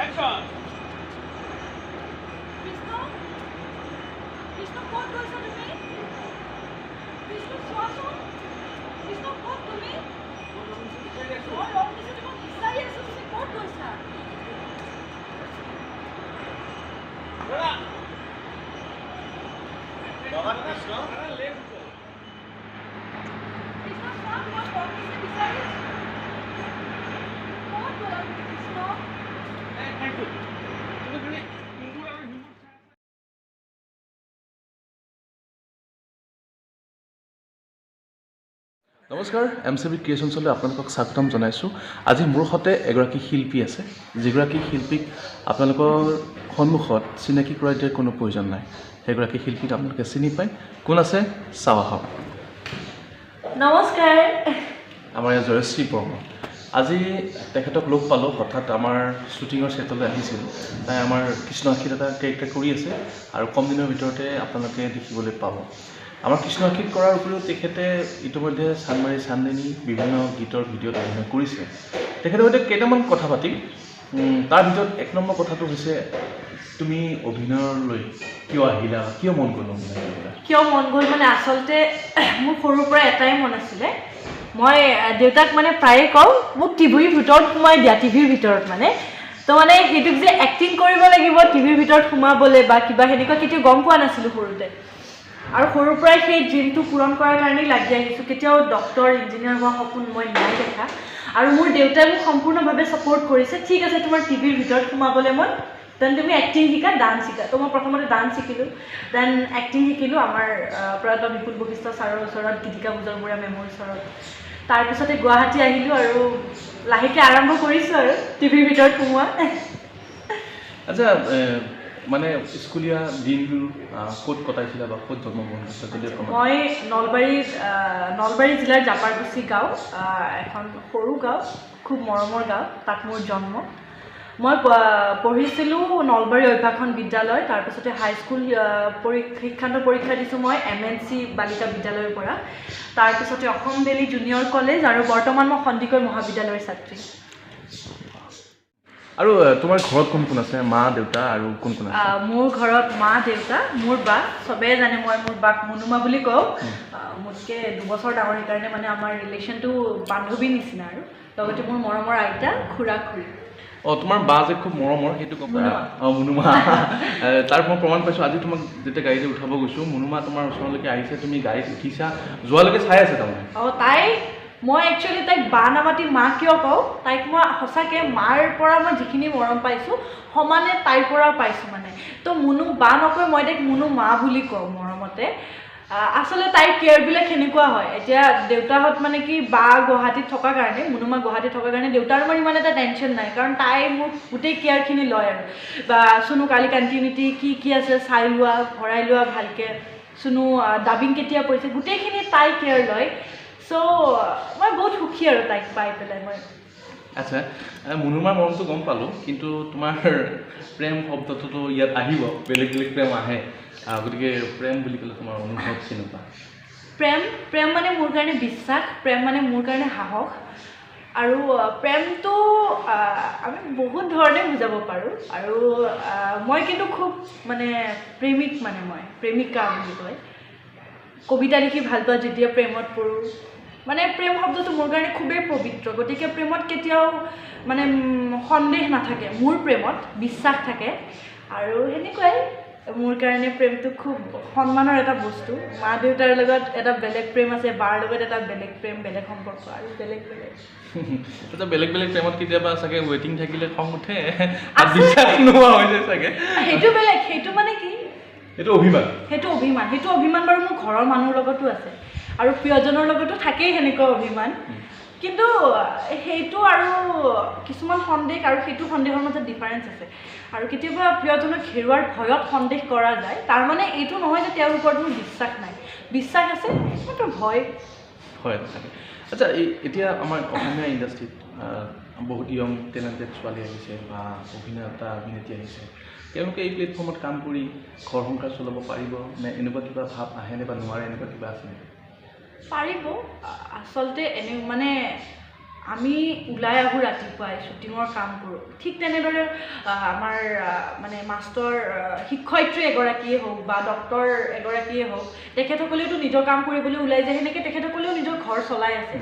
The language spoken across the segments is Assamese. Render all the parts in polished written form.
Action! Krishna, Krishna, ক'ত গৈছা তুমি? কৃষ্ণ, চোৱাচোন। কৃষ্ণ, ক'ত তুমি? মই ৰং দিছোঁ, তোমাক বিচাৰি আছোঁ, তুমি ক'ত গৈছা? কৃষ্ণ, কৃষ্ণ, চোৱা, তোমাক ৰং দিছে, বিচাৰি আছোঁ। ক'ত গ'লা তুমি কৃষ্ণ? Thank you. তুমি খালি ইন্দুৰ আৰু হিন্দুৰ। নমস্কাৰ, এম চি বি ক্ৰিয়েশ্যনছলৈ আপোনালোকক স্বাগতম জনাইছোঁ। আজি মোৰ সৈতে এগৰাকী শিল্পী আছে, যিগৰাকী শিল্পীক আপোনালোকৰ সন্মুখত চিনাকি কৰাই দিয়াৰ কোনো প্ৰয়োজন নাই। সেইগৰাকী শিল্পীক আপোনালোকে চিনি পায়। কোন আছে চাওঁ আহক। নমস্কাৰ। আমাৰ ইয়াত জয়শ্ৰী বৰ্মন। আজি তেখেতক লগ পালোঁ হঠাৎ, আমাৰ শ্বুটিঙৰ ছেটলৈ আহিছিল। তাই আমাৰ কৃষ্ণ আখিত এটা কেৰেক্টাৰ কৰি আছে আৰু কম দিনৰ ভিতৰতে আপোনালোকে দেখিবলৈ পাব। আমাৰ কৃষ্ণ আখিত কৰাৰ উপৰিও তেখেতে ইতিমধ্যে চানমাৰী চান্দিনী বিভিন্ন গীতৰ ভিডিঅ'ত অভিনয় কৰিছে। তেখেতৰ সৈতে কেইটামান কথা পাতিম। তাৰ ভিতৰত এক নম্বৰ কথাটো হৈছে, তুমি অভিনয়লৈ কিয় আহিলা, কিয় মন গ'ল অভিনয় কৰিবলৈ? কিয় মন গ'ল মানে আচলতে মোৰ সৰুৰ পৰা এটাই মন আছিলে। মই দেউতাক মানে প্ৰায়ে কওঁ, মোক টিভিৰ ভিতৰত সোমাই দিয়া, টিভিৰ ভিতৰত মানে তো মানে সেইটোক যে এক্টিং কৰিব লাগিব টিভিৰ ভিতৰত সোমাবলৈ বা কিবা সেনেকুৱা কেতিয়াও গম পোৱা নাছিলোঁ সৰুতে। আৰু সৰুৰ পৰাই সেই ড্ৰিমটো পূৰণ কৰাৰ কাৰণেই লাগি আহিছোঁ। কেতিয়াও ডক্টৰ, ইঞ্জিনিয়াৰ হোৱা সপোন মই নাই দেখা। আৰু মোৰ দেউতাই মোক সম্পূৰ্ণভাৱে ছাপৰ্ট কৰিছে। ঠিক আছে, তোমাৰ টিভিৰ ভিতৰত সোমাবলৈ মন, then তুমি এক্টিং শিকা, ডান্স শিকা। তো মই প্ৰথমতে ডান্স শিকিলোঁ, then acting শিকিলোঁ আমাৰ প্ৰয়াত বিপুল বশিষ্ঠ ছাৰৰ ওচৰত, গীতিকা বুজৰবৰুৱা মেমৰ ওচৰত। তাৰপিছতে গুৱাহাটী আহিলোঁ আৰু লাহেকৈ আৰম্ভ কৰিছোঁ আৰু টিভিৰ ভিতৰত সোমোৱা। আচ্ছা, মানে স্কুলীয়া দিনবোৰ ক'ত কটাইছিলা বা ক'ত জন্মগ্ৰহণ কৰিছিলা যদি অকণমান? মই নলবাৰী জিলাৰ জাপাৰকুচি গাঁও, এখন সৰু গাঁও, খুব মৰমৰ গাঁও, তাত মোৰ জন্ম। মই পঢ়িছিলোঁ নলবাৰী অভ্যাসন বিদ্যালয়। তাৰপিছতে হাইস্কুল শিক্ষান্ত পৰীক্ষা দিছোঁ মই এম এন চি বালিকা বিদ্যালয়ৰ পৰা। তাৰপিছতে অসম ভেলী জুনিয়ৰ কলেজ আৰু বৰ্তমান মই সন্দিকৈ মহাবিদ্যালয়ৰ ছাত্ৰী। আৰু তোমাৰ ঘৰত কোন কোন আছে? মা, দেউতা আৰু কোন কোন আছে? মোৰ ঘৰত মা, দেউতা, মোৰ বা। চবেই জানে মই মোৰ বাক মুনুমা বুলি কওঁ। মোতকৈ 2 বছৰ ডাঙৰ, সেইকাৰণে মানে আমাৰ ৰিলেশ্যনটো বান্ধৱীৰ নিচিনা। আৰু লগতে মোৰ মৰমৰ আইতা, খুৰা, খুৰী। অঁ, তোমাৰ বা যে খুব মৰমৰ সেইটো গম। মুনুমা। অঁ, মুনুমা। তাৰ মই প্ৰমাণ পাইছোঁ। আজি তোমাক যেতিয়া গাড়ীতে উঠাব গৈছোঁ, মুনুমা তোমাৰ ওচৰলৈকে আহিছে, তুমি গাড়ীত উঠিছা যোৱালৈকে চাই আছে তাৰমানে। অঁ, তাই, মই একচুৱেলি তাইক বা নামাতি মা কিয় কওঁ, তাইক মই সঁচাকৈ মাৰ পৰা মই যিখিনি মৰম পাইছোঁ, সমানে তাইৰ পৰাও পাইছোঁ মানে। তো মুনু বা নকৈ মই তাইক মুনু মা বুলি কওঁ মৰমতে। আচলতে তাইৰ কেয়াৰবিলাক সেনেকুৱা হয়। এতিয়া দেউতাহঁত মানে কি, বা গুৱাহাটীত থকাৰ কাৰণে, মুনুমা গুৱাহাটীত থকাৰ কাৰণে দেউতাৰ মোৰ ইমান এটা টেনশ্যন নাই, কাৰণ তাই মোক গোটেই কেয়াৰখিনি লয়। আৰু বা চুনু কালি কণ্টিনিউটি কি কি আছে চাই লোৱা, ভৰাই লোৱা ভালকৈ, চুনু ডাবিং কেতিয়া পৰিছে, গোটেইখিনি তাই কেয়াৰ লয়। চ' মই বহুত সুখী আৰু তাইক পাই পেলাই মই। আচ্ছা, মুনুমাৰ মৰমটো গম পালোঁ, কিন্তু তোমাৰ প্ৰেম শব্দটোতো ইয়াত আহিব, বেলেগ বেলেগ প্ৰেম আহে। গতিকে প্ৰেম বুলি ক'লে তোমাৰ অনুভৱ কেনেকুৱা? প্ৰেম, প্ৰেম মানে মোৰ কাৰণে বিশ্বাস, প্ৰেম মানে মোৰ কাৰণে সাহস। আৰু প্ৰেমটো আমি বহুত ধৰণে বুজাব পাৰোঁ। আৰু মই কিন্তু খুব মানে প্ৰেমিক, মানে মই প্ৰেমিকা বুলি কয়। কবিতা লিখি ভাল পাওঁ যেতিয়া প্ৰেমত পৰোঁ। মানে প্ৰেম শব্দটো মোৰ কাৰণে খুবেই পবিত্ৰ। গতিকে প্ৰেমত কেতিয়াও মানে সন্দেহ নাথাকে মোৰ, প্ৰেমত বিশ্বাস থাকে। আৰু সেনেকুৱাই মোৰ কাৰণে প্ৰেমটো খুব সন্মানৰ এটা বস্তু। মা দেউতাৰ লগত এটা বেলেগ প্ৰেম আছে, বাৰ লগত এটা বেলেগ প্ৰেম, বেলেগ সম্পৰ্ক আৰু বেলেগ বেলেগ। আচ্ছা, বেলেগ বেলেগ প্ৰেমত কেতিয়াবা চাগে ৱেটিং থাকিলে খং উঠে, বিশ্বাস নোহোৱা হৈ যায় চাগে? সেইটো বেলেগ। সেইটো মানে কি, সেইটো অভিমান। সেইটো অভিমান। সেইটো অভিমান বাৰু মোৰ ঘৰৰ মানুহৰ লগতো আছে আৰু প্ৰিয়জনৰ লগতো থাকেই সেনেকুৱা অভিমান। কিন্তু সেইটো আৰু কিছুমান সন্দেহ আৰু সেইটো সন্দেহৰ মাজত ডিফাৰেঞ্চ আছে। আৰু কেতিয়াবা প্ৰিয়জনক হেৰুৱাৰ ভয়ত সন্দেহ কৰা যায়। তাৰমানে এইটো নহয় যে তেওঁৰ ওপৰত মোৰ বিশ্বাস নাই। বিশ্বাস আছে, মাত্ৰ ভয়। হয়, থাকে। আচ্ছা, এই এতিয়া আমাৰ অসমীয়া ইণ্ডাষ্ট্ৰীত বহুত য়ং টেলেণ্টেড ছোৱালী আহিছে বা অভিনেতা অভিনেত্ৰী আহিছে। তেওঁলোকে এই প্লেটফৰ্মত কাম কৰি ঘৰ সংসাৰ চলাব পাৰিব নে, এনেকুৱা কিবা ভাৱ আহেনে বা নোৱাৰে, এনেকুৱা কিবা আছে নেকি? পাৰিব। আচলতে এনে মানে আমি ওলাই আহোঁ ৰাতিপুৱাই শ্বুটিঙৰ কাম কৰোঁ, ঠিক তেনেদৰে আমাৰ মানে মাষ্টৰ শিক্ষয়িত্ৰী এগৰাকীয়ে হওক বা ডক্টৰ এগৰাকীয়ে হওক, তেখেতসকলেওতো নিজৰ কাম কৰিবলৈ ওলাই যায়, সেনেকৈ তেখেতসকলেও নিজৰ ঘৰ চলাই আছে।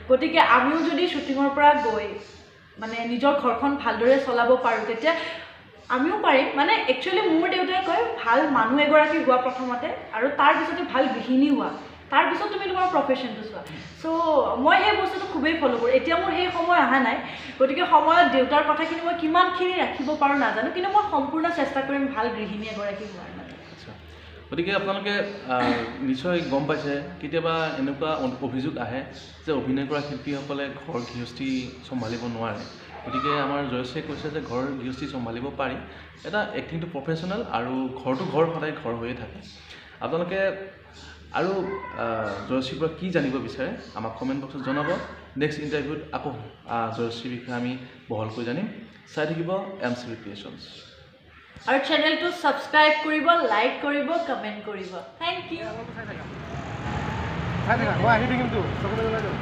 গতিকে আমিও যদি শ্বুটিঙৰ পৰা গৈ মানে নিজৰ ঘৰখন ভালদৰে চলাব পাৰোঁ, তেতিয়া আমিও পাৰিম। মানে একচুৱেলি মোৰ দেউতাই কয়, ভাল মানুহ এগৰাকী হোৱা প্ৰথমতে, আৰু তাৰপিছতে ভাল গৃহিণী হোৱা, তাৰপিছত তুমি তোমাৰ প্ৰফেশ্যনটো চোৱা। চ' মই সেই বস্তুটো খুবেই ফ'ল' কৰোঁ। এতিয়া মোৰ সেই সময় অহা নাই, গতিকে সময়ত দেউতাৰ কথাখিনি মই কিমানখিনি ৰাখিব পাৰোঁ নাজানো, কিন্তু মই সম্পূৰ্ণ চেষ্টা কৰিম ভাল গৃহিণী এগৰাকী হোৱাৰ মানে। আচ্ছা, গতিকে আপোনালোকে নিশ্চয় গম পাইছে, কেতিয়াবা এনেকুৱা অভিযোগ আহে যে অভিনয় কৰা শিল্পীসকলে ঘৰ গৃহস্থী চম্ভালিব নোৱাৰে। গতিকে আমাৰ জয়শ্ৰীয়ে কৈছে যে ঘৰ গৃহস্থী চম্ভালিব পাৰি, এটা এক্টিংটো প্ৰফেশ্যনেল আৰু ঘৰটো ঘৰ সদায় ঘৰ হৈয়ে থাকে। আপোনালোকে আৰু জয়শ্ৰীৰ পৰা কি জানিব বিচাৰে আমাক কমেণ্ট বক্সত জনাব। নেক্সট ইণ্টাৰভিউত আকৌ জয়শ্ৰীৰ বিষয়ে আমি বহলকৈ জানিম। চাই থাকিব এম চি বি ক্ৰিয়েশ্যনছ আৰু চেনেলটো ছাবস্ক্ৰাইব কৰিব, লাইক কৰিব, কমেণ্ট কৰিব। Thank you. চাই থাকা, মই আহি থাকিমতো, চকুলৈ ওলাই যাম।